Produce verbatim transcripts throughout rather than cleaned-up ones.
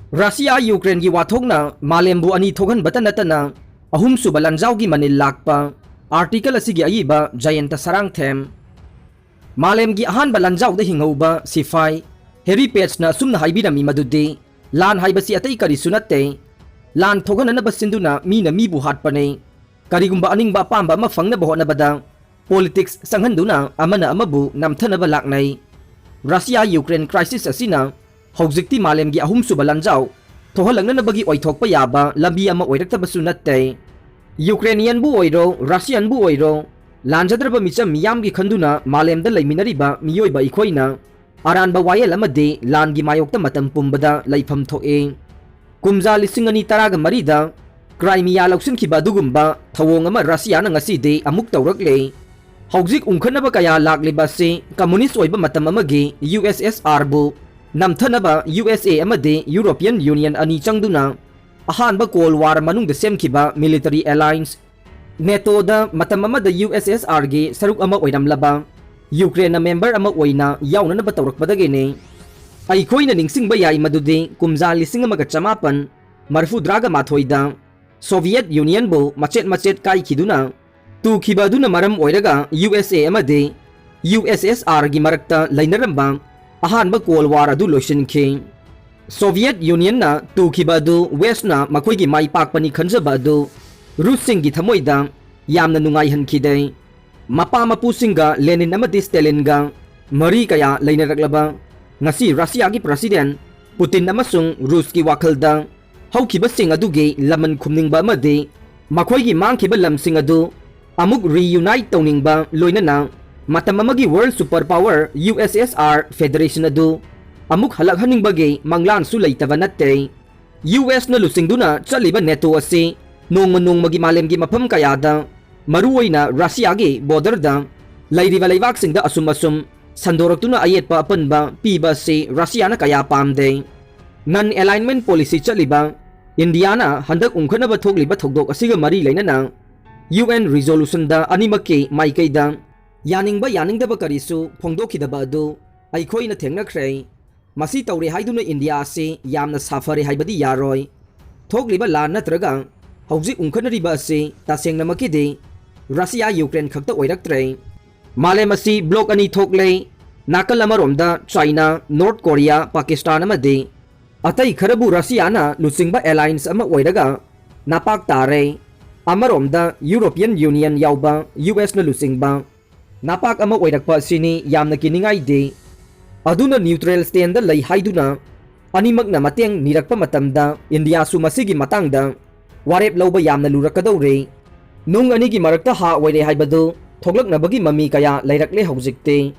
Russia ꯌꯨꯀ꯭ꯔꯦꯟꯒꯤ ꯋꯥꯊꯣꯛꯅ ꯃꯥꯂꯦꯝꯕꯨ ꯑꯅꯤ ꯊꯣꯛꯍꯟꯕꯇ ꯅꯠꯇꯅ ꯑꯍꯨꯝꯁꯨꯕ ꯂꯥꯟꯖꯥꯎꯒꯤ ꯃꯅꯤꯜ ꯂꯥꯛꯄ꯫ ꯑꯥꯔꯇꯤꯀꯜ ꯑꯁꯤꯒꯤ ꯑꯏꯕ ꯖꯌꯟꯇ ꯁꯔꯥꯡꯊꯦꯝ꯫ ꯃꯥꯂꯦꯝꯒꯤ ꯑꯍꯥꯟꯕ ꯂꯥꯟꯖꯥꯎꯗ ꯍꯤꯡꯍꯧꯕ ꯁꯤꯐꯥꯏ ꯍꯦꯔꯤ ꯄꯦꯖꯅ ꯑꯁꯨꯝꯅ ꯍꯥꯏꯕꯤꯔꯝꯃꯤ ꯃꯗꯨꯗꯤ, "ꯂꯥꯟ ꯍꯥꯏꯕꯁꯤ ꯑꯇꯩ ꯀꯔꯤꯁꯨ ꯅꯠꯇꯦ꯫ ꯂꯥꯟ ꯊꯣꯛꯍꯟꯅꯅꯕ ꯁꯤꯟꯗꯨꯅ ꯃꯤꯅ ꯃꯤꯕꯨ ꯍꯥꯠꯄꯅꯤ꯫ ꯀꯔꯤꯒꯨꯝꯕ ꯑꯅꯤꯡꯕ ꯑꯄꯥꯝꯕ ꯑꯃ ꯐꯪꯅꯕ ꯍꯣꯠꯅꯕꯗ ꯄꯣꯂꯤꯇꯤꯛꯁ ꯆꯪꯍꯟꯗꯨꯅ ꯑꯃꯅ ꯑꯃꯕꯨ ꯅꯝꯊꯅꯕ ꯂꯥꯛꯅꯩ"꯫ ꯔꯁꯤꯌꯥ ꯌꯨꯀ꯭ꯔꯦꯟ ꯀ꯭ꯔꯥꯏꯁꯤꯁ ꯑꯁꯤꯅ ꯍꯧꯖꯤꯛꯇꯤ ꯃꯥꯂꯦꯝꯒꯤ ꯑꯍꯨꯝꯁꯨꯕ ꯂꯥꯟꯖꯥꯎ ꯊꯣꯛꯍꯜꯂꯛꯅꯅꯕꯒꯤ ꯑꯣꯏꯊꯣꯛꯄ ꯌꯥꯕ ꯂꯝꯕꯤ ꯑꯃ ꯑꯣꯏꯔꯛꯇꯕꯁꯨ ꯅꯠꯇꯦ꯫ ꯌꯨꯀ꯭ꯔꯦꯅꯤꯌꯟꯕꯨ ꯑꯣꯏꯔꯣ, ꯔꯁꯤꯌꯟꯕꯨ ꯑꯣꯏꯔꯣ, ꯂꯥꯟꯖꯗ꯭ꯔꯕ ꯃꯤꯆꯝ ꯃꯤꯌꯥꯝꯒꯤ ꯈꯟꯗꯨꯅ ꯃꯥꯂꯦꯝꯗ ꯂꯩꯃꯤꯟꯅꯔꯤꯕ ꯃꯤꯑꯣꯏꯕ ꯑꯩꯈꯣꯏꯅ ꯑꯔꯥꯟꯕ ꯋꯥꯌꯦꯜ ꯑꯃꯗꯤ ꯂꯥꯟꯒꯤ ꯃꯥꯌꯣꯛꯇ ꯃꯇꯝ ꯄꯨꯝꯕꯗ ꯂꯩꯐꯝ ꯊꯣꯛꯏ꯫ ꯀꯨꯝꯖꯥ ꯂꯤꯁꯤꯡ ꯑꯅꯤ ꯇꯔꯥꯒ ꯃꯔꯤꯗ ꯀ꯭ꯔꯥꯏꯃꯤꯌꯥ ꯂꯧꯁꯤꯟꯈꯤꯕ ꯑꯗꯨꯒꯨꯝꯕ ꯊꯧꯑꯣꯡ ꯑꯃ ꯔꯁꯤꯌꯥꯅ ꯉꯁꯤꯗꯤ ꯑꯃꯨꯛ ꯇꯧꯔꯛꯂꯦ꯫ ꯍꯧꯖꯤꯛ ꯎꯪꯈꯠꯅꯕ ꯀꯌꯥ ꯂꯥꯛꯂꯤꯕ ꯑꯁꯤ ꯀꯝꯃꯨꯅꯤꯁ ꯑꯣꯏꯕ ꯃꯇꯝ ꯑꯃꯒꯤ ꯌꯨ ꯑꯦꯁ ꯑꯦꯁ ꯑꯥꯔꯕꯨ ꯅꯝꯊꯅꯕ ꯌꯨ ꯑꯦꯁ ꯑꯦ ꯑꯃꯗꯤ ꯌꯨꯔꯣꯄꯤꯌꯟ ꯌꯨꯅꯤꯌꯟ ꯑꯅꯤ ꯆꯪꯗꯨꯅ ꯑꯍꯥꯟꯕ ꯀꯣꯜ ꯋꯥꯔ ꯃꯅꯨꯡꯗ ꯁꯦꯝꯈꯤꯕ ꯃꯤꯂꯤꯇꯔꯤ ꯑꯦꯂꯥꯏꯟꯁ ꯅꯦꯇꯣꯗ ꯃꯇꯝ ꯑꯃꯗ ꯌꯨ ꯑꯦꯁ ꯑꯦꯁ ꯑꯥꯔꯒꯤ ꯁꯔꯨꯛ ꯑꯃ ꯑꯣꯏꯔꯝꯂꯕ ꯌꯨꯀ꯭ꯔꯦꯟꯅ ꯃꯦꯝꯕꯔ ꯑꯃ ꯑꯣꯏꯅ ꯌꯥꯎꯅꯅꯕ ꯇꯧꯔꯛꯄꯗꯒꯤꯅꯤ꯫ ꯑꯩꯈꯣꯏꯅ ꯅꯤꯡꯁꯤꯡꯕ ꯌꯥꯏ ꯃꯗꯨꯗꯤ ꯀꯨꯝꯖꯥ ꯂꯤꯁꯤꯡ ꯑꯃꯒ ꯆꯃꯥꯄꯟ ꯃꯔꯤꯐꯨꯇꯔꯥꯒ ꯃꯥꯊꯣꯏꯗ ꯁꯣꯚꯤꯌꯦꯠ ꯌꯨꯅꯤꯌꯟꯕꯨ ꯃꯆꯦꯠ ꯃꯆꯦꯠ ꯀꯥꯏꯈꯤꯗꯨꯅ ꯇꯨꯈꯤꯕ ꯑꯗꯨꯅ ꯃꯔꯝ ꯑꯣꯏꯔꯒ ꯌꯨ ꯑꯦꯁ ꯑꯦ ꯑꯃꯗꯤ ꯌꯨ ꯑꯦꯁ ꯑꯦꯁ ꯑꯥꯔꯒꯤ ꯃꯔꯛꯇ ꯂꯩꯅꯔꯝꯕ ꯑꯍꯥꯟꯕ ꯀꯣꯜ ꯋꯥꯔ ꯑꯗꯨ ꯂꯣꯏꯁꯤꯟꯈꯤ꯫ ꯁꯣꯚꯤꯌꯦꯠ ꯌꯨꯅꯤꯌꯟꯅ ꯇꯨꯈꯤꯕ ꯑꯗꯨ ꯋꯦꯁꯅ ꯃꯈꯣꯏꯒꯤ ꯃꯥꯏ ꯄꯥꯛꯄꯅꯤ ꯈꯟꯖꯕ ꯑꯗꯨ ꯔꯨꯁꯁꯤꯡꯒꯤ ꯊꯃꯣꯏꯗ ꯌꯥꯝꯅ ꯅꯨꯡꯉꯥꯏꯍꯟꯈꯤꯗꯦ꯫ ꯃꯄꯥ ꯃꯄꯨꯁꯤꯡꯒ ꯂꯦꯅꯤꯟ ꯑꯃꯗꯤ ꯁ꯭ꯇꯦꯂꯤꯟꯒ ꯃꯔꯤ ꯀꯌꯥ ꯂꯩꯅꯔꯛꯂꯕ ꯉꯁꯤ ꯔꯁꯤꯌꯥꯒꯤ ꯄ꯭ꯔꯁꯤꯗꯦꯟ ꯄꯨꯇꯤꯟ ꯑꯃꯁꯨꯡ ꯔꯨꯁꯀꯤ ꯋꯥꯈꯜꯗ ꯍꯧꯈꯤꯕꯁꯤꯡ ꯑꯗꯨꯒꯤ ꯂꯃꯟ ꯈꯨꯝꯅꯤꯡꯕ ꯑꯃꯗꯤ ꯃꯈꯣꯏꯒꯤ ꯃꯥꯡꯈꯤꯕ ꯂꯝꯁꯤꯡ ꯑꯗꯨ ꯑꯃꯨꯛ ꯔꯤꯌꯨꯅꯥꯏꯠ ꯇꯧꯅꯤꯡꯕ, ꯂꯣꯏꯅꯅ ꯃꯇꯝ ꯑꯃꯒꯤ world super power U S S R federation ꯑꯗꯨ ꯑꯃꯨꯛ ꯍꯜꯂꯛꯍꯟꯅꯤꯡꯕꯒꯤ ꯃꯪꯂꯥꯟꯁꯨ ꯂꯩꯇꯕ ꯅꯠꯇꯦ꯫ ꯌꯨ ꯑꯦꯁꯅ ꯂꯨꯆꯤꯡꯗꯨꯅ ꯆꯠꯂꯤꯕ ꯅꯦꯇꯣ ꯑꯁꯤ ꯅꯣꯡꯃ ꯅꯣꯡꯃꯒꯤ ꯃꯥꯂꯦꯝꯒꯤ ꯃꯐꯝ ꯀꯌꯥꯗ, ꯃꯔꯨꯑꯣꯏꯅ ꯔꯁꯤꯌꯥꯒꯤ ꯕꯣꯔꯗꯔꯗ ꯂꯩꯔꯤꯕ ꯂꯩꯕꯥꯛꯁꯤꯡꯗ ꯑꯁꯨꯝ ꯑꯁꯨꯝ ꯁꯟꯗꯣꯔꯛꯇꯨꯅ ꯑꯌꯦꯠꯄ ꯑꯄꯟꯕ ꯄꯤꯕ ꯑꯁꯤ ꯔꯁꯤꯌꯥꯅ ꯀꯌꯥ ꯄꯥꯝꯗꯦ꯫ ꯅꯟ ꯑꯦꯂꯥꯏꯟꯃꯦꯟ ꯄꯣꯂꯤꯁꯤ ꯆꯠꯂꯤꯕ ꯏꯟꯗꯤꯌꯥꯅ ꯍꯟꯗꯛ ꯎꯪꯈꯠꯅꯕ ꯊꯣꯛꯂꯤꯕ ꯊꯧꯗꯣꯛ ꯑꯁꯤꯒ ꯃꯔꯤ ꯂꯩꯅꯅ ꯌꯨ ꯑꯦꯟ ꯔꯤꯖꯣꯂꯨꯁꯟꯗ ꯑꯅꯤꯃꯛꯀꯤ ꯃꯥꯏꯀꯩꯗ ꯌꯥꯅꯤꯡꯕ ꯌꯥꯅꯤꯡꯗꯕ ꯀꯔꯤꯁꯨ ꯐꯣꯡꯗꯣꯛꯈꯤꯗꯕ ꯑꯗꯨ ꯑꯩꯈꯣꯏꯅ ꯊꯦꯡꯅꯈ꯭ꯔꯦ꯫ ꯃꯁꯤ ꯇꯧꯔꯦ ꯍꯥꯏꯗꯨꯅ ꯏꯟꯗꯤꯌꯥ ꯑꯁꯤ ꯌꯥꯝꯅ ꯁꯥꯐꯔꯦ ꯍꯥꯏꯕꯗꯤ ꯌꯥꯔꯣꯏ꯫ ꯊꯣꯛꯂꯤꯕ ꯂꯥꯟ ꯅꯠꯇ꯭ꯔꯒ ꯍꯧꯖꯤꯛ ꯎꯪꯈꯠꯅꯔꯤꯕ ꯑꯁꯤ ꯇꯁꯦꯡꯅꯃꯛꯀꯤꯗꯤ ꯔꯁꯤꯌꯥ ꯌꯨꯀ꯭ꯔꯦꯟ ꯈꯛꯇ ꯑꯣꯏꯔꯛꯇ꯭ꯔꯦ꯫ ꯃꯥꯂꯦꯝ ꯑꯁꯤ ꯕ꯭ꯂꯣꯛ ꯑꯅꯤ ꯊꯣꯛꯂꯦ꯫ ꯅꯥꯀꯜ ꯑꯃꯔꯣꯝꯗ ꯆꯥꯏꯅꯥ, ꯅꯣꯔꯠ ꯀꯣꯔꯤꯌꯥ, ꯄꯥꯀꯤꯁꯇꯥꯟ ꯑꯃꯗꯤ ꯑꯇꯩ ꯈꯔꯕꯨ ꯔꯁꯤꯌꯥꯅ ꯂꯨꯆꯤꯡꯕ ꯑꯦꯂꯥꯏꯟꯁ ꯑꯃ ꯑꯣꯏꯔꯒ ꯅꯥꯄꯥꯛ ꯇꯥꯔꯦ꯫ ꯑꯃꯔꯣꯝꯗ ꯌꯨꯔꯣꯄꯤꯌꯟ ꯌꯨꯅꯤꯌꯟ ꯌꯥꯎꯕ ꯌꯨ ꯑꯦꯁꯅ ꯂꯨꯆꯤꯡꯕ ꯅꯥꯄꯥꯛ ꯑꯃ ꯑꯣꯏꯔꯛꯄ ꯑꯁꯤꯅꯤ ꯌꯥꯝꯅ ꯀꯤꯅꯤꯡꯉꯥꯏꯗꯤ꯫ ꯑꯗꯨꯅ ꯅ꯭ꯌꯨꯇ꯭ꯔꯦꯜ ꯁ꯭ꯇꯦꯟꯗ ꯂꯩ ꯍꯥꯏꯗꯨꯅ ꯑꯅꯤꯃꯛꯅ ꯃꯇꯦꯡ ꯅꯤꯔꯛꯄ ꯃꯇꯝꯗ ꯏꯟꯗꯤꯌꯥꯁꯨ ꯃꯁꯤꯒꯤ ꯃꯇꯥꯡꯗ ꯋꯥꯔꯦꯞ ꯂꯧꯕ ꯌꯥꯝꯅ ꯂꯨꯔꯛꯀꯗꯧꯔꯦ꯫ ꯅꯨꯡ ꯑꯅꯤꯒꯤ ꯃꯔꯛꯇ ꯍꯥ ꯑꯣꯏꯔꯦ ꯍꯥꯏꯕꯗꯨ ꯊꯣꯛꯂꯛꯅꯕꯒꯤ ꯃꯃꯤ ꯀꯌꯥ ꯂꯩꯔꯛꯂꯦ ꯍꯧꯖꯤꯛꯇꯤ꯫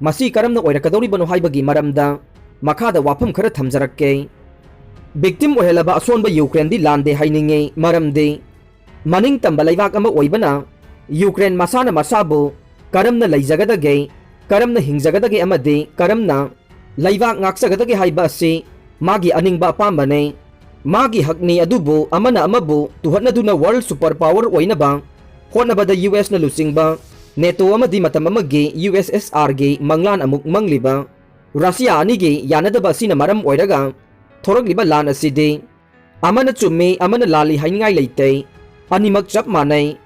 ꯃꯁꯤ ꯀꯔꯝꯅ ꯑꯣꯏꯔꯛꯀꯗꯧꯔꯤꯕꯅꯣ ꯍꯥꯏꯕꯒꯤ ꯃꯔꯝꯗ ꯃꯈꯥꯗ ꯋꯥꯐꯝ ꯈꯔ ꯊꯝꯖꯔꯛꯀꯦ꯫ ꯚꯤꯛꯇꯤꯝ ꯑꯣꯏꯍꯜꯂꯕ ꯑꯁꯣꯟꯕ ꯌꯨꯀ꯭ꯔꯦꯟꯗꯤ ꯂꯥꯟꯗꯦ ꯍꯥꯏꯅꯤꯡꯉꯤ, ꯃꯔꯝꯗꯤ ꯃꯅꯤꯡ ꯇꯝꯕ ꯂꯩꯕꯥꯛ ꯑꯃ ꯑꯣꯏꯕꯅ ꯌꯨꯀ꯭ꯔꯦꯟ ꯃꯁꯥꯅ ꯃꯁꯥꯕꯨ ꯀꯔꯝꯅ ꯂꯩꯖꯒꯗꯒꯦ, ꯀꯔꯝꯅ ꯍꯤꯡꯖꯒꯗꯒꯦ ꯑꯃꯗꯤ ꯀꯔꯝꯅ ꯂꯩꯕꯥꯛ ꯉꯥꯛꯆꯒꯗꯒꯦ ꯍꯥꯏꯕ ꯑꯁꯤ ꯃꯥꯒꯤ ꯑꯅꯤꯡꯕ ꯑꯄꯥꯝꯕꯅꯤ꯫ ꯃꯥꯒꯤ ꯍꯛꯅꯤ, ꯑꯗꯨꯕꯨ ꯑꯃꯅ ꯑꯃꯕꯨ ꯇꯨꯍꯠꯅꯗꯨꯅ ꯋꯥꯔꯜ ꯁꯨꯄꯔ ꯄꯥꯋꯔ ꯑꯣꯏꯅꯕ ꯍꯣꯠꯅꯕꯗ ꯌꯨ ꯑꯦꯁꯅ ꯂꯨꯆꯤꯡꯕ ꯅꯦꯇꯣ ꯑꯃꯗꯤ ꯃꯇꯝ ꯑꯃꯒꯤ ꯌꯨ ꯑꯦꯁ ꯑꯦꯁ ꯑꯥꯔꯒꯤ ꯃꯪꯂꯥꯟ ꯑꯃꯨꯛ ꯃꯪꯂꯤꯕ ꯔꯁꯤꯌꯥ ꯑꯅꯤꯒꯤ ꯌꯥꯅꯗꯕ ꯑꯁꯤꯅ ꯃꯔꯝ ꯑꯣꯏꯔꯒ ꯊꯣꯔꯛꯂꯤꯕ ꯂꯥꯟ ꯑꯁꯤꯗꯤ ꯑꯃꯅ ꯆꯨꯝꯃꯤ, ꯑꯃꯅ ꯂꯥꯜꯂꯤ ꯍꯥꯏꯅꯤꯡꯉꯥꯏ ꯂꯩꯇꯦ꯫ ꯑꯅꯤꯃꯛ ꯆꯞ ꯃꯥꯟꯅꯩ꯫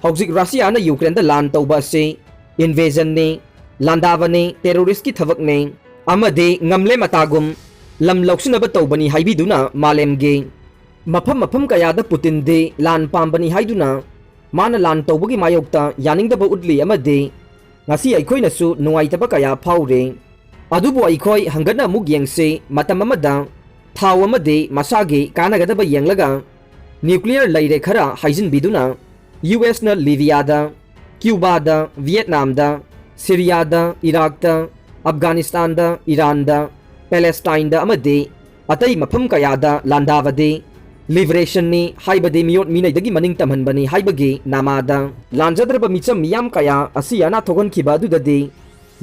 ꯍꯧꯖꯤꯛ ꯔꯁꯤꯌꯥꯅ ꯌꯨꯀ꯭ꯔꯦꯟꯗ ꯂꯥꯟ ꯇꯧꯕ ꯑꯁꯤ ꯏꯟꯚꯦꯖꯟꯅꯤ, ꯂꯥꯟꯗꯥꯕꯅꯤ, ꯇꯦꯔꯣꯔꯤꯁ꯭ꯠꯀꯤ ꯊꯕꯛꯅꯤ ꯑꯃꯗꯤ ꯉꯝꯂꯦ ꯃꯇꯥꯒꯨꯝ ꯂꯝ ꯂꯧꯁꯤꯟꯅꯕ ꯇꯧꯕꯅꯤ ꯍꯥꯏꯕꯤꯗꯨꯅ ꯃꯥꯂꯦꯝꯒꯤ ꯃꯐꯝ ꯃꯐꯝ ꯀꯌꯥꯗ ꯄꯨꯇꯤꯟꯗꯤ ꯂꯥꯟ ꯄꯥꯝꯕꯅꯤ ꯍꯥꯏꯗꯨꯅ ꯃꯥꯅ ꯂꯥꯟ ꯇꯧꯕꯒꯤ ꯃꯥꯌꯣꯛꯇ ꯌꯥꯅꯤꯡꯗꯕ ꯎꯠꯂꯤ ꯑꯃꯗꯤ ꯉꯁꯤ ꯑꯩꯈꯣꯏꯅꯁꯨ ꯅꯨꯡꯉꯥꯏꯇꯕ ꯀꯌꯥ ꯐꯥꯎꯔꯤ꯫ ꯑꯗꯨꯕꯨ ꯑꯩꯈꯣꯏ ꯍꯪꯒꯠꯅ ꯑꯃꯨꯛ ꯌꯦꯡꯁꯤ, ꯃꯇꯝ ꯑꯃꯗ ꯊꯥꯎ ꯑꯃꯗꯤ ꯃꯁꯥꯒꯤ ꯀꯥꯟꯅꯒꯗꯕ ꯌꯦꯡꯂꯒ ꯅ꯭ꯌꯨꯀ꯭ꯂꯤꯌꯔ ꯂꯩꯔꯦ ꯈꯔ ꯍꯥꯏꯖꯤꯟꯕꯤꯗꯨꯅ ꯌꯨ ꯑꯦꯁꯅ ꯂꯤꯕꯤꯌꯥꯗ, ꯀ꯭ꯌꯨꯕꯥꯗ, ꯚꯤꯌꯦꯠꯅꯥꯝꯗ, ꯁꯤꯔꯤꯌꯥꯗ, ꯏꯔꯥꯛꯇ, ꯑꯐꯒꯥꯅꯤꯁꯇꯥꯟꯗ, ꯏꯔꯥꯟꯗ, ꯄꯦꯂꯦꯁꯇꯥꯏꯟꯗ ꯑꯃꯗꯤ ꯑꯇꯩ ꯃꯐꯝ ꯀꯌꯥꯗ ꯂꯥꯟꯗꯥꯕꯗꯤ ꯂꯤꯕꯔꯦꯁꯟꯅꯤ, ꯍꯥꯏꯕꯗꯤ ꯃꯤꯑꯣꯠ ꯃꯤꯅꯩꯗꯒꯤ ꯃꯅꯤꯡ ꯇꯝꯍꯟꯕꯅꯤ ꯍꯥꯏꯕꯒꯤ ꯅꯃꯥꯗ ꯂꯥꯟꯖꯗ꯭ꯔꯕ ꯃꯤꯆꯝ ꯃꯤꯌꯥꯝ ꯀꯌꯥ ꯑꯁꯤ ꯑꯅꯥ ꯊꯣꯛꯍꯟꯈꯤꯕ ꯑꯗꯨꯗꯗꯤ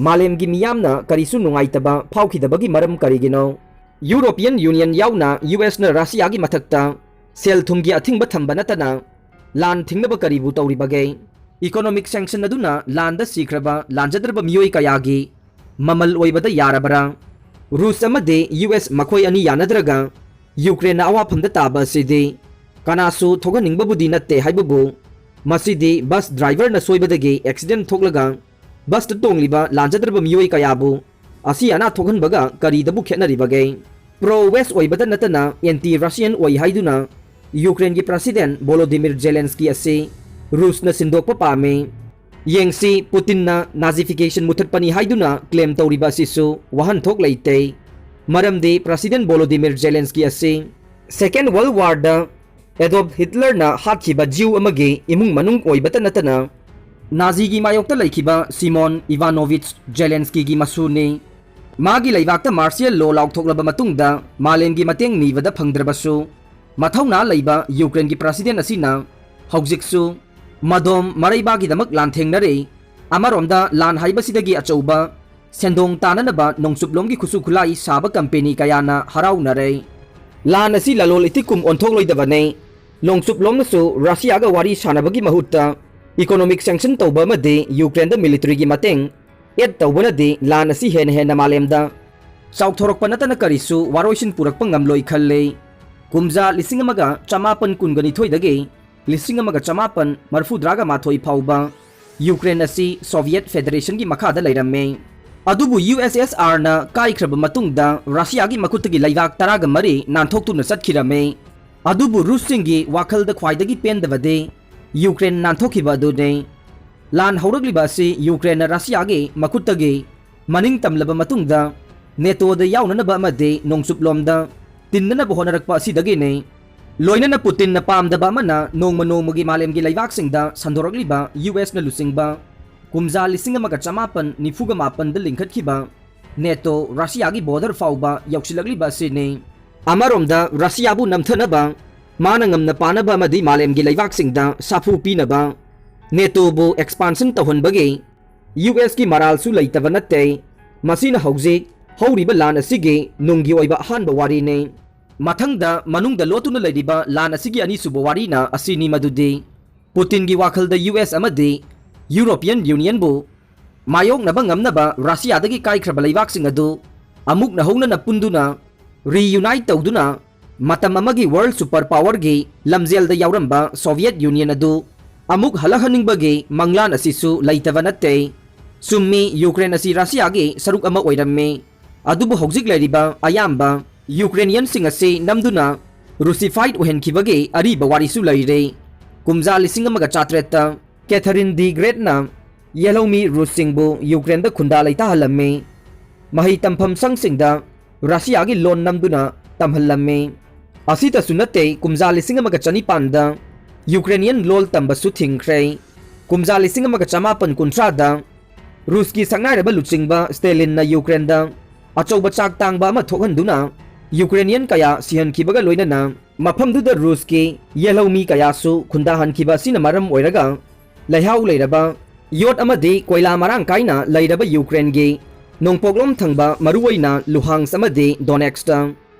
ꯃꯥꯂꯦꯝꯒꯤ ꯃꯤꯌꯥꯝꯅ ꯀꯔꯤꯁꯨ ꯅꯨꯡꯉꯥꯏꯇꯕ ꯐꯥꯎꯈꯤꯗꯕꯒꯤ ꯃꯔꯝ ꯀꯔꯤꯒꯤꯅꯣ? ꯌꯨꯔꯣꯄꯤꯌꯟ ꯌꯨꯅꯤꯌꯟ ꯌꯥꯎꯅ ꯌꯨ ꯑꯦꯁꯅ ꯔꯁꯤꯌꯥꯒꯤ ꯃꯊꯛꯇ ꯁꯦꯜ ꯊꯨꯝꯒꯤ ꯑꯊꯤꯡꯕ ꯊꯝꯕ ꯅꯠꯇꯅ ꯂꯥꯟ ꯊꯤꯡꯅꯕ ꯀꯔꯤꯕꯨ ꯇꯧꯔꯤꯕꯒꯦ? ꯏꯀꯣꯅꯣꯃꯤꯛ ꯁꯦꯡꯁꯟ ꯑꯗꯨꯅ ꯂꯥꯟꯗ ꯁꯤꯈ꯭ꯔꯕ ꯂꯥꯟꯖꯗ꯭ꯔꯕ ꯃꯤꯑꯣꯏ ꯀꯌꯥꯒꯤ ꯃꯃꯜ ꯑꯣꯏꯕꯗ ꯌꯥꯔꯕ꯭ꯔꯥ? ꯔꯨꯁ ꯑꯃꯗꯤ ꯌꯨ ꯑꯦꯁ ꯃꯈꯣꯏ ꯑꯅꯤ ꯌꯥꯅꯗ꯭ꯔꯒ ꯌꯨꯀ꯭ꯔꯦꯟꯅ ꯑꯋꯥꯐꯝꯗ ꯇꯥꯕ ꯑꯁꯤꯗꯤ ꯀꯅꯥꯁꯨ ꯊꯣꯛꯍꯟꯅꯤꯡꯕꯕꯨꯗꯤ ꯅꯠꯇꯦ ꯍꯥꯏꯕꯕꯨ, ꯃꯁꯤꯗꯤ ꯕꯁ ꯗ꯭ꯔꯥꯏꯚꯔꯅ ꯁꯣꯏꯕꯗꯒꯤ ꯑꯦꯛꯁꯤꯗꯦꯟ ꯊꯣꯛꯂꯒ ꯕꯁꯇ ꯇꯣꯡꯂꯤꯕ ꯂꯥꯟꯖꯗ꯭ꯔꯕ ꯃꯤꯑꯣꯏ ꯀꯌꯥꯕꯨ ꯑꯁꯤ ꯑꯅꯥ ꯊꯣꯛꯍꯟꯕꯒ ꯀꯔꯤꯗꯕꯨ ꯈꯦꯠꯅꯔꯤꯕꯒꯦ? ꯄ꯭ꯔꯣ ꯋꯦꯁ ꯑꯣꯏꯕꯇ ꯅꯠꯇꯅ ꯑꯦꯟꯇꯤ ꯔꯁꯤꯌꯟ ꯑꯣꯏ ꯍꯥꯏꯗꯨꯅ ꯌꯨꯀ꯭ꯔꯦꯟꯒꯤ ꯄ꯭ꯔꯁꯤꯗꯦꯟ ꯚꯣꯂꯣꯗꯤꯃꯤꯔ ꯖꯦꯂꯦꯟꯁꯀꯤ ꯑꯁꯤ ꯔꯨꯁꯅ ꯁꯤꯟꯗꯣꯛꯄ ꯄꯥꯝꯃꯤ꯫ ꯌꯦꯡꯁꯤ, ꯄꯨꯇꯤꯟꯅ ꯅꯥꯖꯤꯐꯤꯀꯦꯁꯟ ꯃꯨꯊꯠꯄꯅꯤ ꯍꯥꯏꯗꯨꯅ ꯀ꯭ꯂꯦꯝ ꯇꯧꯔꯤꯕ ꯑꯁꯤꯁꯨ ꯋꯥꯍꯟꯊꯣꯛ ꯂꯩꯇꯦ꯫ ꯃꯔꯝꯗꯤ ꯄ꯭ꯔꯁꯤꯗꯦꯟ ꯚꯣꯂꯣꯗꯤꯃꯤꯔ ꯖꯦꯂꯦꯟꯁꯀꯤ ꯑꯁꯤ ꯁꯦꯀꯦꯟ ꯋꯥꯔꯜ ꯋꯥꯔꯗ ꯑꯦꯗꯣꯜꯐ ꯍꯤꯠꯂꯔꯅ ꯍꯥꯠꯈꯤꯕ ꯖꯤꯎ ꯑꯃꯒꯤ ꯏꯃꯨꯡ ꯃꯅꯨꯡ ꯑꯣꯏꯕꯇ ꯅꯠꯇꯅ ꯅꯥꯖꯤꯒꯤ ꯃꯥꯌꯣꯛꯇ ꯂꯩꯈꯤꯕ ꯁꯤꯃꯣꯟ ꯏꯚꯥꯅꯣꯚꯤꯆ ꯖꯦꯂꯦꯟꯁꯀꯤꯒꯤ ꯃꯁꯨꯅꯤ꯫ ꯃꯥꯒꯤ ꯂꯩꯕꯥꯛꯇ ꯃꯥꯔꯁꯤꯌꯦꯜ ꯂꯣ ꯂꯥꯎꯊꯣꯛꯂꯕ ꯃꯇꯨꯡꯗ ꯃꯥꯂꯦꯝꯒꯤ ꯃꯇꯦꯡ ꯅꯤꯕꯗ ꯐꯪꯗ꯭ꯔꯕꯁꯨ, ꯃꯊꯧꯅꯥ ꯂꯩꯕ ꯌꯨꯀ꯭ꯔꯦꯟꯒꯤ ꯄ꯭ꯔꯁꯤꯗꯦꯟ ꯑꯁꯤꯅ ꯍꯧꯖꯤꯛꯁꯨ ꯃꯗꯣꯝ ꯃꯔꯩꯕꯥꯛꯀꯤꯗꯃꯛ ꯂꯥꯟꯊꯦꯡꯅꯔꯤ꯫ ꯑꯃꯔꯣꯝꯗ ꯂꯥꯟ ꯍꯥꯏꯕꯁꯤꯗꯒꯤ ꯑꯆꯧꯕ ꯁꯦꯟꯗꯣꯡ ꯇꯥꯅꯅꯕ ꯅꯣꯡꯆꯨꯞꯂꯣꯝꯒꯤ ꯈꯨꯠꯁꯨ ꯈꯨꯠꯂꯥꯏ ꯁꯥꯕ ꯀꯝꯄꯦꯅꯤ ꯀꯌꯥꯅ ꯍꯔꯥꯎꯅꯔꯦ꯫ ꯂꯥꯟ ꯑꯁꯤ ꯂꯂꯣꯜ ꯏꯇꯤꯛꯀꯨꯝ ꯑꯣꯟꯊꯣꯛꯂꯣꯏꯗꯕꯅꯤ꯫ ꯅꯣꯡꯆꯨꯞꯂꯣꯝꯅꯁꯨ ꯔꯁꯤꯌꯥꯒ ꯋꯥꯔꯤ ꯁꯥꯅꯕꯒꯤ ꯃꯍꯨꯠꯇ ꯏꯀꯣꯅꯣꯃꯤꯛ ꯁꯦꯡꯁꯟ ꯇꯧꯕ ꯑꯃꯗꯤ ꯌꯨꯀ꯭ꯔꯦꯟꯗ ꯃꯤꯂꯤꯇꯔꯤꯒꯤ ꯃꯇꯦꯡ ꯑꯦꯗ ꯇꯧꯕꯅꯗꯤ ꯂꯥꯟ ꯑꯁꯤ ꯍꯦꯟꯅ ꯍꯦꯟꯅ ꯃꯥꯂꯦꯝꯗ ꯆꯥꯎꯊꯣꯔꯛꯄ ꯅꯠꯇꯅ ꯀꯔꯤꯁꯨ ꯋꯥꯔꯣꯏꯁꯤꯟ ꯄꯨꯔꯛꯄ ꯉꯝꯂꯣꯏ ꯈꯜꯂꯤ꯫ ꯀꯨꯝꯖꯥ ꯂꯤꯁꯤꯡ ꯑꯃꯒ ꯆꯃꯥꯄꯟ ꯀꯨꯟꯒ ꯅꯤꯊꯣꯏꯗꯒꯤ ꯂꯤꯁꯤꯡ ꯑꯃꯒ ꯆꯃꯥꯄꯟ ꯃꯔꯐꯨꯇꯔꯥꯒ ꯃꯥꯊꯣꯏ ꯐꯥꯎꯕ ꯌꯨꯀ꯭ꯔꯦꯟ ꯑꯁꯤ ꯁꯣꯚꯤꯌꯦꯠ ꯐꯦꯗꯔꯦꯁꯟꯒꯤ ꯃꯈꯥꯗ ꯂꯩꯔꯝꯃꯤ꯫ ꯑꯗꯨꯕꯨ ꯌꯨ ꯑꯦꯁ ꯑꯦꯁ ꯑꯥꯔꯅ ꯀꯥꯏꯈ꯭ꯔꯕ ꯃꯇꯨꯡꯗ ꯔꯁꯤꯌꯥꯒꯤ ꯃꯈꯨꯠꯇꯒꯤ ꯂꯩꯕꯥꯛ ꯇꯔꯥꯒ ꯃꯔꯤ ꯅꯥꯟꯊꯣꯛꯇꯨꯅ ꯆꯠꯈꯤꯔꯝꯃꯤ꯫ ꯑꯗꯨꯕꯨ ꯔꯨꯁꯁꯤꯡꯒꯤ ꯋꯥꯈꯜꯗ ꯈ꯭ꯋꯥꯏꯗꯒꯤ ꯄꯦꯟꯗꯕꯗꯤ ꯌꯨꯀ꯭ꯔꯦꯟ ꯅꯥꯟꯊꯣꯛꯈꯤꯕ ꯑꯗꯨꯅꯤ꯫ ꯂꯥꯟ ꯍꯧꯔꯛꯂꯤꯕ ꯑꯁꯤ ꯌꯨꯀ꯭ꯔꯦꯟꯅ ꯔꯁꯤꯌꯥꯒꯤ ꯃꯈꯨꯠꯇꯒꯤ ꯃꯅꯤꯡ ꯇꯝꯂꯕ ꯃꯇꯨꯡꯗ ꯅꯦꯇꯣꯗ ꯌꯥꯎꯅꯅꯕ ꯑꯃꯗꯤ ꯅꯣꯡꯆꯨꯞꯂꯣꯝꯗ ꯇꯤꯟꯅꯅꯕ ꯍꯣꯠꯅꯔꯛꯄ ꯑꯁꯤꯗꯒꯤꯅꯤ꯫ ꯂꯣꯏꯅꯅ ꯄꯨꯇꯤꯟꯅ ꯄꯥꯝꯗꯕ ꯑꯃꯅ ꯅꯣꯡꯃ ꯅꯣꯡꯃꯒꯤ ꯃꯥꯂꯦꯝꯒꯤ ꯂꯩꯕꯥꯛꯁꯤꯡꯗ ꯁꯟꯗꯣꯔꯛꯂꯤꯕ ꯌꯨ ꯑꯦꯁꯅ ꯂꯨꯆꯤꯡꯕ ꯀꯨꯝꯖꯥ ꯂꯤꯁꯤꯡ ꯑꯃꯒ ꯆꯃꯥꯄꯟ ꯅꯤꯐꯨꯒ ꯃꯥꯄꯟꯗ ꯂꯤꯡꯈꯠꯈꯤꯕ ꯅꯦꯇꯣ ꯔꯁꯤꯌꯥꯒꯤ ꯕꯣꯔꯗꯔ ꯐꯥꯎꯕ ꯌꯧꯁꯤꯜꯂꯛꯂꯤꯕ ꯑꯁꯤꯅꯤ꯫ ꯑꯃꯔꯣꯝꯗ ꯔꯁꯤꯌꯥꯕꯨ ꯅꯝꯊꯅꯕ, ꯃꯥꯅ ꯉꯝꯅ ꯄꯥꯅꯕ ꯑꯃꯗꯤ ꯃꯥꯂꯦꯝꯒꯤ ꯂꯩꯕꯥꯛꯁꯤꯡꯗ ꯁꯥꯐꯨ ꯄꯤꯅꯕ ꯅꯦꯇꯣꯕꯨ ꯑꯦꯛꯁꯄꯥꯟꯁꯟ ꯇꯧꯍꯟꯕꯒꯤ ꯌꯨ ꯑꯦꯁꯀꯤ ꯃꯔꯥꯜꯁꯨ ꯂꯩꯇꯕ ꯅꯠꯇꯦ꯫ ꯃꯁꯤꯅ ꯍꯧꯖꯤꯛ ꯍꯧꯔꯤꯕ ꯂꯥꯟ ꯑꯁꯤꯒꯤ ꯅꯨꯡꯒꯤ ꯑꯣꯏꯕ ꯑꯍꯥꯟꯕ ꯋꯥꯔꯤꯅꯤ꯫ ꯃꯊꯪꯗ ꯃꯅꯨꯡꯗ ꯂꯣꯠꯇꯨꯅ ꯂꯩꯔꯤꯕ ꯂꯥꯟ ꯑꯁꯤꯒꯤ ꯑꯅꯤꯁꯨꯕ ꯋꯥꯔꯤꯅ ꯑꯁꯤꯅꯤ, ꯃꯗꯨꯗꯤ ꯄꯨꯇꯤꯟꯒꯤ ꯋꯥꯈꯜꯗ ꯌꯨ ꯑꯦꯁ ꯑꯃꯗꯤ ꯌꯨꯔꯣꯄꯤꯌꯟ ꯌꯨꯅꯤꯌꯟꯕꯨ ꯃꯥꯌꯣꯛꯅꯕ ꯉꯝꯅꯕ ꯔꯁꯤꯌꯥꯗꯒꯤ ꯀꯥꯏꯈ꯭ꯔꯕ ꯂꯩꯕꯥꯛꯁꯤꯡ ꯑꯗꯨ ꯑꯃꯨꯛ ꯅꯧꯍꯧꯅꯅ ꯄꯨꯟꯗꯨꯅ, reunite ꯇꯧꯗꯨꯅ, ꯃꯇꯝ ꯑꯃꯒꯤ world super powerꯒꯤ ꯂꯝꯖꯦꯜꯗ ꯌꯥꯎꯔꯝꯕ Soviet Union ꯑꯗꯨ ꯑꯃꯨꯛ ꯍꯜꯂꯛꯍꯟꯅꯤꯡꯕꯒꯤ ꯃꯪꯂꯥꯟ ꯑꯁꯤꯁꯨ ꯂꯩꯇꯕ ꯅꯠꯇꯦ꯫ ꯆꯨꯝꯃꯤ, ꯌꯨꯀ꯭ꯔꯦꯟ ꯑꯁꯤ ꯔꯁꯤꯌꯥꯒꯤ ꯁꯔꯨꯛ ꯑꯃ ꯑꯣꯏꯔꯝꯃꯤ, ꯑꯗꯨꯕꯨ ꯍꯧꯖꯤꯛ ꯂꯩꯔꯤꯕ ꯑꯌꯥꯝꯕ ꯌꯨꯀ꯭ꯔꯦꯅꯤꯌꯟꯁꯤꯡ ꯑꯁꯤ ꯅꯝꯗꯨꯅ Russified ꯑꯣꯏꯍꯟꯈꯤꯕꯒꯤ ꯑꯔꯤꯕ ꯋꯥꯔꯤꯁꯨ ꯂꯩꯔꯦ꯫ ꯀꯨꯝꯖꯥ ꯂꯤꯁꯤꯡ ꯑꯃꯒ ꯆꯥꯇ꯭ꯔꯦꯠꯇ Catherine the Greatꯅ ꯌꯦꯜꯍꯧꯃꯤ ꯔꯨꯁꯁꯤꯡꯕꯨ ꯌꯨꯀ꯭ꯔꯦꯟꯗ ꯈꯨꯟꯗꯥ ꯂꯩꯇꯥꯍꯜꯂꯝꯃꯤ꯫ ꯃꯍꯩ ꯇꯝꯐꯝ ꯁꯪꯁꯤꯡꯗ ꯔꯁꯤꯌꯥꯒꯤ ꯂꯣꯟ ꯅꯝꯗꯨꯅ ꯇꯝꯍꯜꯂꯝꯃꯤ꯫ ꯑꯁꯤꯇꯁꯨ ꯅꯠꯇꯦ, ꯀꯨꯝꯖꯥ ꯂꯤꯁꯤꯡ ꯑꯃꯒ ꯆꯅꯤꯄꯥꯟꯗ ꯌꯨꯀ꯭ꯔꯦꯅꯤꯌꯟ ꯂꯣꯜ ꯇꯝꯕꯁꯨ ꯊꯤꯡꯈ꯭ꯔꯦ꯫ ꯀꯨꯝꯖꯥ ꯂꯤꯁꯤꯡ ꯑꯃꯒ ꯆꯃꯥꯄꯟ ꯀꯨꯟꯊ꯭ꯔꯥꯗ ꯔꯨꯁꯀꯤ ꯁꯛꯅꯥꯏꯔꯕ ꯂꯨꯆꯤꯡꯕ ꯁ꯭ꯇꯦꯂꯤꯟꯅ ꯌꯨꯀ꯭ꯔꯦꯟꯗ ꯑꯆꯧꯕ ꯆꯥꯛ ꯇꯥꯡꯕ ꯑꯃ ꯊꯣꯛꯍꯟꯗꯨꯅ ꯌꯨꯀ꯭ꯔꯦꯅꯤꯌꯟ ꯀꯌꯥ ꯁꯤꯍꯟꯈꯤꯕꯒ ꯂꯣꯏꯅꯅ ꯃꯐꯝꯗꯨꯗ ꯔꯨꯁꯀꯤ ꯌꯦꯜꯍꯧꯃꯤ ꯀꯌꯥꯁꯨ ꯈꯨꯟꯗꯥꯍꯟꯈꯤꯕ ꯑꯁꯤꯅ ꯃꯔꯝ ꯑꯣꯏꯔꯒ ꯂꯩꯍꯥꯎ ꯂꯩꯔꯕ ꯌꯣꯠ ꯑꯃꯗꯤ ꯀꯣꯏꯂꯥ ꯃꯔꯥꯡ ꯀꯥꯏꯅ ꯂꯩꯔꯕ ꯌꯨꯀ꯭ꯔꯦꯟꯒꯤ ꯅꯣꯡꯄꯣꯛꯂꯣꯝ ꯊꯪꯕ ꯃꯔꯨꯑꯣꯏꯅ ꯂꯨꯍꯥꯟꯁ ꯑꯃꯗꯤ ꯗꯣꯅꯦꯠꯁꯇ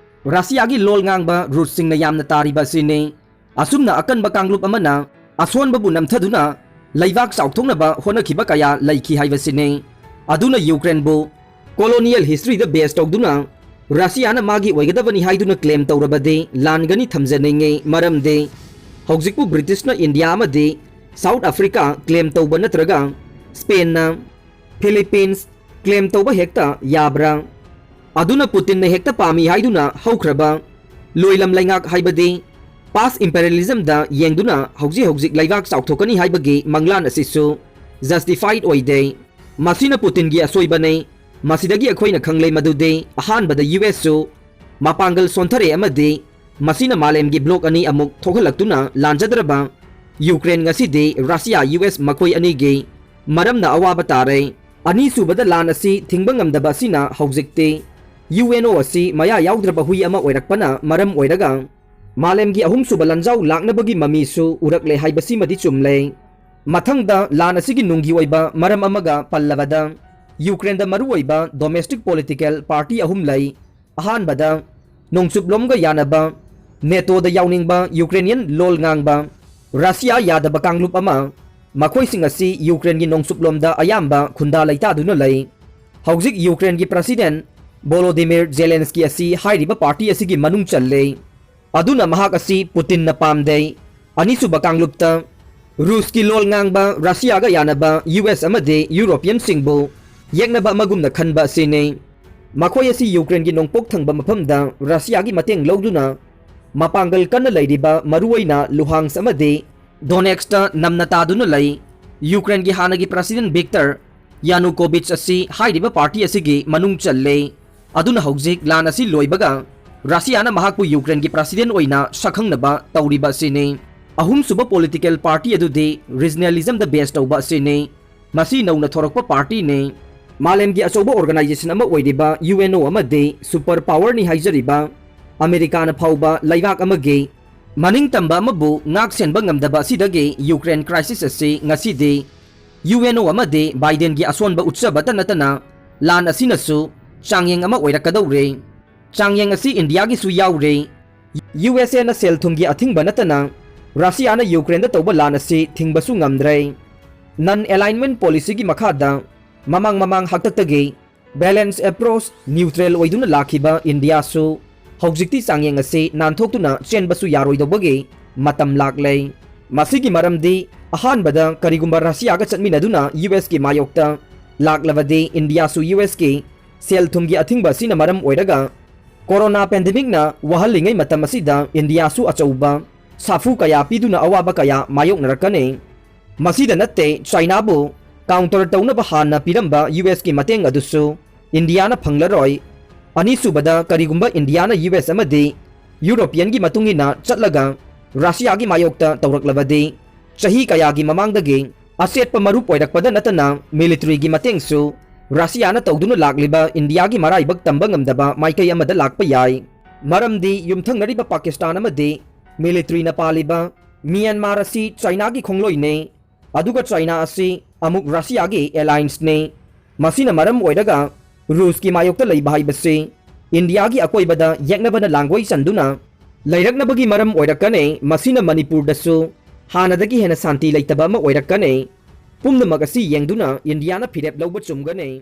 ꯔꯁꯤꯌꯥꯒꯤ ꯂꯣꯜ ꯉꯥꯡꯕ ꯔꯨꯁꯁꯤꯡꯅ ꯌꯥꯝꯅ ꯇꯥꯔꯤꯕ ꯑꯁꯤꯅꯤ꯫ ꯑꯁꯨꯝꯅ ꯑꯀꯟꯕ ꯀꯥꯡꯂꯨꯞ ꯑꯃꯅ ꯑꯁꯣꯟꯕꯕꯨ ꯅꯝꯊꯗꯨꯅ ꯂꯩꯕꯥꯛ ꯆꯥꯎꯊꯣꯛꯅꯕ ꯍꯣꯠꯅꯈꯤꯕ ꯀꯌꯥ ꯂꯩꯈꯤ ꯍꯥꯏꯕꯁꯤꯅꯤ꯫ ꯑꯗꯨꯅ ꯌꯨꯀ꯭ꯔꯦꯟꯕꯨ colonial historyꯗ base ꯇꯧꯗꯨꯅ ꯔꯁꯤꯌꯥꯅ ꯃꯥꯒꯤ ꯑꯣꯏꯒꯗꯕꯅꯤ ꯍꯥꯏꯗꯨꯅ claim ꯇꯧꯔꯕꯗꯤ ꯂꯥꯟꯒꯅꯤ ꯊꯝꯖꯅꯤꯡꯉꯤ, ꯃꯔꯝꯗꯤ ꯍꯧꯖꯤꯛꯄꯨ ꯕ꯭ꯔꯤꯇꯤꯁꯅ ꯏꯟꯗꯤꯌꯥ ꯑꯃꯗꯤ ꯁꯥꯎꯠ ꯑꯐ꯭ꯔꯤꯀꯥ claim ꯇꯧꯕ ꯅꯠꯇ꯭ꯔꯒ ꯁ꯭ꯄꯦꯟꯅ ꯐꯤꯂꯤꯄꯤꯟꯁ claim ꯇꯧꯕ ꯍꯦꯛꯇ ꯌꯥꯕ꯭ꯔꯥ? ꯑꯗꯨꯅ ꯄꯨꯇꯤꯟꯅ ꯍꯦꯛꯇ ꯄꯥꯝꯃꯤ ꯍꯥꯏꯗꯨꯅ ꯍꯧꯈ꯭ꯔꯕ ꯂꯣꯏꯂꯝ ꯂꯩꯉꯥꯛ ꯍꯥꯏꯕꯗꯤ past imperialismꯗ ꯌꯦꯡꯗꯨꯅ ꯍꯧꯖꯤꯛ ꯍꯧꯖꯤꯛ ꯂꯩꯕꯥꯛ ꯆꯥꯎꯊꯣꯛꯀꯅꯤ ꯍꯥꯏꯕꯒꯤ ꯃꯪꯂꯥꯟ ꯑꯁꯤꯁꯨ justified ꯑꯣꯏꯗꯦ꯫ ꯃꯁꯤꯅ ꯄꯨꯇꯤꯟꯒꯤ ꯑꯁꯣꯏꯕꯅꯤ꯫ ꯃꯁꯤꯗꯒꯤ ꯑꯩꯈꯣꯏꯅ ꯈꯪꯂꯦ ꯃꯗꯨꯗꯤ ꯑꯍꯥꯟꯕꯗ ꯌꯨ ꯑꯦꯁꯁꯨ ꯃꯄꯥꯡꯒꯜ ꯁꯣꯟꯊꯔꯦ ꯑꯃꯗꯤ ꯃꯁꯤꯅ ꯃꯥꯂꯦꯝꯒꯤ bloc ꯑꯅꯤ ꯑꯃꯨꯛ ꯊꯣꯛꯍꯜꯂꯛꯇꯨꯅ ꯂꯥꯟꯖꯗ꯭ꯔꯕ ꯌꯨꯀ꯭ꯔꯦꯟ ꯉꯁꯤꯗꯤ ꯔꯁꯤꯌꯥ, ꯌꯨ ꯑꯦꯁ ꯃꯈꯣꯏ ꯑꯅꯤꯒꯤ ꯃꯔꯝꯅ ꯑꯋꯥꯕ ꯇꯥꯔꯦ꯫ ꯑꯅꯤꯁꯨꯕꯗ ꯂꯥꯟ ꯑꯁꯤ ꯊꯤꯡꯕ ꯉꯝꯗꯕ ꯑꯁꯤꯅ ꯍꯧꯖꯤꯛꯇꯤ ꯌꯨ ꯑꯦꯟ ꯑꯣ ꯑꯁꯤ ꯃꯌꯥ ꯌꯥꯎꯗ꯭ꯔꯕ ꯍꯨꯏ ꯑꯃ ꯑꯣꯏꯔꯛꯄꯅ ꯃꯔꯝ ꯑꯣꯏꯔꯒ ꯃꯥꯂꯦꯝꯒꯤ ꯑꯍꯨꯝꯁꯨꯕ ꯂꯥꯟꯖꯥꯎ ꯂꯥꯛꯅꯕꯒꯤ ꯃꯃꯤꯁꯨ ꯎꯔꯛꯂꯦ ꯍꯥꯏꯕꯁꯤꯃꯗꯤ ꯆꯨꯝꯂꯦ꯫ ꯃꯊꯪꯗ ꯂꯥꯟ ꯑꯁꯤꯒꯤ ꯅꯨꯡꯒꯤ ꯑꯣꯏꯕ ꯃꯔꯝ ꯑꯃꯒ ꯄꯜꯂꯕꯗ, ꯌꯨꯀ꯭ꯔꯦꯟꯗ ꯃꯔꯨꯑꯣꯏꯕ domestic political party ꯑꯍꯨꯝ ꯂꯩ꯫ ꯑꯍꯥꯟꯕꯗ, ꯅꯣꯡꯆꯨꯞꯂꯣꯝꯒ ꯌꯥꯅꯕ NATOꯗ ꯌꯥꯎꯅꯤꯡꯕ ꯌꯨꯀ꯭ꯔꯦꯅꯤꯌꯟ ꯂꯣꯜ ꯉꯥꯡꯕ ꯔꯁꯤꯌꯥ ꯌꯥꯗꯕ ꯀꯥꯡꯂꯨꯞ ꯑꯃ꯫ ꯃꯈꯣꯏꯁꯤꯡ ꯑꯁꯤ ꯌꯨꯀ꯭ꯔꯦꯟꯒꯤ ꯅꯣꯡꯆꯨꯞꯂꯣꯝꯗ ꯑꯌꯥꯝꯕ ꯈꯨꯟꯗꯥ ꯂꯩꯇꯥꯗꯨꯅ ꯂꯩ꯫ ꯍꯧꯖꯤꯛ ꯌꯨꯀ꯭ꯔꯦꯟꯒꯤ President ꯚꯣꯂꯣꯗꯤꯃꯤꯔ ꯖꯦꯂꯦꯟꯁꯀꯤ ꯑꯁꯤ ꯍꯥꯏꯔꯤꯕ ꯄꯥꯔꯇꯤ ꯑꯁꯤꯒꯤ ꯃꯅꯨꯡ ꯆꯜꯂꯦ꯫ ꯑꯗꯨꯅ ꯃꯍꯥꯛ ꯑꯁꯤ ꯄꯨꯇꯤꯟꯅ ꯄꯥꯝꯗꯦ꯫ ꯑꯅꯤꯁꯨꯕ ꯀꯥꯡꯂꯨꯞꯇ ꯔꯨꯁꯀꯤ ꯂꯣꯜ ꯉꯥꯡꯕ ꯔꯁꯤꯌꯥꯒ ꯌꯥꯅꯕ ꯌꯨ ꯑꯦꯁ ꯑꯃꯗꯤ ꯌꯨꯔꯣꯄꯤꯌꯟꯁꯤꯡꯕꯨ ꯌꯦꯛꯅꯕ ꯑꯃꯒꯨꯝꯅ ꯈꯟꯕ ꯑꯁꯤꯅꯤ꯫ ꯃꯈꯣꯏ ꯑꯁꯤ ꯌꯨꯀ꯭ꯔꯦꯟꯒꯤ ꯅꯣꯡꯄꯣꯛ ꯊꯪꯕ ꯃꯐꯝꯗ ꯔꯁꯤꯌꯥꯒꯤ ꯃꯇꯦꯡ ꯂꯧꯗꯨꯅ ꯃꯄꯥꯡꯒꯜ ꯀꯟꯅ ꯂꯩꯔꯤꯕ ꯃꯔꯨꯑꯣꯏꯅ ꯂꯨꯍꯥꯟꯁ ꯑꯃꯗꯤ ꯗꯣꯅꯦꯠꯁꯇ ꯅꯝꯅ ꯇꯥꯗꯨꯅ ꯂꯩ꯫ ꯌꯨꯀ꯭ꯔꯦꯟꯒꯤ ꯍꯥꯟꯅꯒꯤ ꯄ꯭ꯔꯁꯤꯗꯦꯟꯠ ꯚꯤꯛꯇꯔ ꯌꯥꯅꯨꯀꯣꯚꯤꯆ ꯑꯁꯤ ꯍꯥꯏꯔꯤꯕ ꯄꯥꯔꯇꯤ ꯑꯁꯤꯒꯤ ꯃꯅꯨꯡ ꯆꯜꯂꯦ꯫ ꯑꯗꯨꯅ ꯍꯧꯖꯤꯛ ꯂꯥꯟ ꯑꯁꯤ ꯂꯣꯏꯕꯒ ꯔꯁꯤꯌꯥꯅ ꯃꯍꯥꯛꯄꯨ ꯌꯨꯀ꯭ꯔꯦꯟꯒꯤ ꯄ꯭ꯔꯁꯤꯗꯦꯟꯠ ꯑꯣꯏꯅ ꯁꯛꯈꯪꯅꯕ ꯇꯧꯔꯤꯕ ꯑꯁꯤꯅꯤ꯫ ꯑꯍꯨꯝꯁꯨꯕ ꯄꯣꯂꯤꯇꯤꯀꯦꯜ ꯄꯥꯔꯇꯤ ꯑꯗꯨꯗꯤ ꯔꯤꯖꯅꯦꯂꯤꯖꯝꯗ ꯕꯦꯖ ꯇꯧꯕ ꯑꯁꯤꯅꯤ꯫ ꯃꯁꯤ ꯅꯧꯅ ꯊꯣꯔꯛꯄ ꯄꯥꯔꯇꯤꯅꯤ꯫ ꯃꯥꯂꯦꯝꯒꯤ ꯑꯆꯧꯕ ꯑꯣꯔꯒꯅꯥꯏꯖꯦꯁꯟ ꯑꯃ ꯑꯣꯏꯔꯤꯕ ꯌꯨ ꯑꯦꯟ ꯑꯣ ꯑꯃꯗꯤ ꯁꯨꯄꯔ ꯄꯥꯋꯔꯅꯤ ꯍꯥꯏꯖꯔꯤꯕ ꯑꯃꯦꯔꯤꯀꯥꯅ ꯐꯥꯎꯕ ꯂꯩꯕꯥꯛ ꯑꯃꯒꯤ ꯃꯅꯤꯡꯇꯝꯕ ꯑꯃꯕꯨ ꯉꯥꯛ ꯁꯦꯟꯕ ꯉꯝꯗꯕ ꯑꯁꯤꯗꯒꯤ ꯌꯨꯀ꯭ꯔꯦꯟ ꯀ꯭ꯔꯥꯏꯁꯤꯁ ꯑꯁꯤ ꯉꯁꯤꯗꯤ ꯌꯨ ꯑꯦꯟ ꯑꯣ ꯑꯃꯗꯤ ꯕꯥꯏꯗꯦꯟꯒꯤ ꯑꯁꯣꯟꯕ ꯎꯠꯆꯕꯇ ꯅꯠꯇꯅ ꯂꯥꯟ ꯑꯁꯤꯅꯁꯨ ꯆꯥꯡꯌꯦꯡ ꯑꯃ ꯑꯣꯏꯔꯛꯀꯗꯧꯔꯦ꯫ ꯆꯥꯡꯌꯦꯡ ꯑꯁꯤ ꯏꯟꯗꯤꯌꯥꯒꯤꯁꯨ ꯌꯥꯎꯔꯦ꯫ ꯌꯨ ꯑꯦꯁ ꯑꯦꯅ ꯁꯦꯜ ꯊꯨꯝꯒꯤ ꯑꯊꯤꯡꯕ ꯅꯠꯇꯅ ꯔꯁꯤꯌꯥꯅ ꯌꯨꯀ꯭ꯔꯦꯟꯗ ꯇꯧꯕ ꯂꯥꯟ ꯑꯁꯤ ꯊꯤꯡꯕꯁꯨ ꯉꯝꯗ꯭ꯔꯦ꯫ ꯅꯟ ꯑꯦꯂꯥꯏꯟꯃꯦꯟꯠ ꯄꯣꯂꯤꯁꯤꯒꯤ ꯃꯈꯥꯗ ꯃꯃꯥꯡ ꯃꯃꯥꯡ ꯍꯥꯛꯇꯛꯇꯒꯤ ꯕꯦꯂꯦꯟꯁ ꯑꯦꯄ꯭ꯔꯣꯆ, ꯅ꯭ꯌꯨꯇ꯭ꯔꯦꯜ ꯑꯣꯏꯗꯨꯅ ꯂꯥꯛꯈꯤꯕ ꯏꯟꯗꯤꯌꯥꯁꯨ ꯍꯧꯖꯤꯛꯇꯤ ꯆꯥꯡꯌꯦꯡ ꯑꯁꯤ ꯅꯥꯟꯊꯣꯛꯇꯨꯅ ꯆꯦꯟꯕꯁꯨ ꯌꯥꯔꯣꯏꯗꯧꯕꯒꯤ ꯃꯇꯝ ꯂꯥꯛꯂꯦ꯫ ꯃꯁꯤꯒꯤ ꯃꯔꯝꯗꯤ ꯑꯍꯥꯟꯕꯗ ꯀꯔꯤꯒꯨꯝꯕ ꯔꯁꯤꯌꯥꯒ ꯆꯠꯃꯤꯟꯅꯗꯨꯅ ꯌꯨ ꯑꯦꯁꯀꯤ ꯃꯥꯌꯣꯛꯇ ꯂꯥꯛꯂꯕꯗꯤ ꯏꯟꯗꯤꯌꯥꯁꯨ ꯌꯨ ꯑꯦꯁꯀꯤ ꯁꯦꯜ ꯊꯨꯝꯒꯤ ꯑꯊꯤꯡꯕ ꯑꯁꯤꯅ ꯃꯔꯝ ꯑꯣꯏꯔꯒ ꯀꯣꯔꯣꯅꯥ ꯄꯦꯟꯗꯦꯃꯤꯛꯅ ꯋꯥꯍꯜꯂꯤꯉꯩ ꯃꯇꯝ ꯑꯁꯤꯗ ꯏꯟꯗꯤꯌꯥꯁꯨ ꯑꯆꯧꯕ ꯁꯥꯐꯨ ꯀꯌꯥ ꯄꯤꯗꯨꯅ ꯑꯋꯥꯕ ꯀꯌꯥ ꯃꯥꯌꯣꯛꯅꯔꯛꯀꯅꯤ꯫ ꯃꯁꯤꯗ ꯅꯠꯇꯦ, ꯆꯥꯏꯅꯥꯕꯨ ꯀꯥꯎꯟꯇꯔ ꯇꯧꯅꯕ ꯍꯥꯟꯅ ꯄꯤꯔꯝꯕ ꯌꯨ ꯑꯦꯁꯀꯤ ꯃꯇꯦꯡ ꯑꯗꯨꯁꯨ ꯏꯟꯗꯤꯌꯥꯅ ꯐꯪꯂꯔꯣꯏ꯫ ꯑꯅꯤꯁꯨꯕꯗ, ꯀꯔꯤꯒꯨꯝꯕ ꯏꯟꯗꯤꯌꯥꯅ ꯌꯨ ꯑꯦꯁ ꯑꯃꯗꯤ ꯌꯨꯔꯣꯄꯤꯌꯟꯒꯤ ꯃꯇꯨꯡ ꯏꯟꯅ ꯆꯠꯂꯒ ꯔꯁꯤꯌꯥꯒꯤ ꯃꯥꯌꯣꯛꯇ ꯇꯧꯔꯛꯂꯕꯗꯤ, ꯆꯍꯤ ꯀꯌꯥꯒꯤ ꯃꯃꯥꯡꯗꯒꯤ ꯑꯆꯦꯠꯄ ꯃꯔꯨꯞ ꯑꯣꯏꯔꯛꯄꯗ ꯅꯠꯇꯅ ꯃꯤꯂꯤꯇꯔꯤꯒꯤ ꯃꯇꯦꯡꯁꯨ ꯔꯁꯤꯌꯥꯅ ꯇꯧꯗꯨꯅ ꯂꯥꯛꯂꯤꯕ ꯏꯟꯗꯤꯌꯥꯒꯤ ꯃꯔꯥꯏꯕꯛ ꯇꯝꯕ ꯉꯝꯗꯕ ꯃꯥꯏꯀꯩ ꯑꯃꯗ ꯂꯥꯛꯄ ꯌꯥꯏ꯫ ꯃꯔꯝꯗꯤ ꯌꯨꯝꯊꯪꯅꯔꯤꯕ ꯄꯥꯀꯤꯁꯇꯥꯟ ꯑꯃꯗꯤ ꯃꯤꯂꯤꯇꯔꯤꯅ ꯄꯥꯜꯂꯤꯕ ꯃ꯭ꯌꯥꯟꯃꯥꯔ ꯑꯁꯤ ꯆꯥꯏꯅꯥꯒꯤ ꯈꯣꯡꯂꯣꯏꯅꯦ꯫ ꯑꯗꯨꯒ ꯆꯥꯏꯅꯥ ꯑꯁꯤ ꯑꯃꯨꯛ ꯔꯁꯤꯌꯥꯒꯤ ꯑꯦꯂꯥꯏꯟꯁꯅꯤ꯫ ꯃꯁꯤꯅ ꯃꯔꯝ ꯑꯣꯏꯔꯒ ꯔꯨꯁꯀꯤ ꯃꯥꯌꯣꯛꯇ ꯂꯩꯕ ꯍꯥꯏꯕꯁꯤ ꯏꯟꯗꯤꯌꯥꯒꯤ ꯑꯀꯣꯏꯕꯗ ꯌꯦꯛꯅꯕꯅ ꯂꯥꯡꯒꯣꯏ ꯆꯟꯗꯨꯅ ꯂꯩꯔꯛꯅꯕꯒꯤ ꯃꯔꯝ ꯑꯣꯏꯔꯛꯀꯅꯤ꯫ ꯃꯁꯤꯅ ꯃꯅꯤꯄꯨꯔꯗꯁꯨ ꯍꯥꯟꯅꯗꯒꯤ ꯍꯦꯟꯅ ꯁꯥꯟꯇꯤ ꯂꯩꯇꯕ ꯑꯃ ꯑꯣꯏꯔꯛꯀꯅꯤ꯫ ꯄꯨꯝꯅꯃꯛ ꯑꯁꯤ ꯌꯦꯡꯗꯨꯅ ꯏꯟꯗꯤꯌꯥꯅ ꯐꯤꯔꯦꯞ ꯂꯧꯕ ꯆꯨꯝꯒꯅꯤ꯫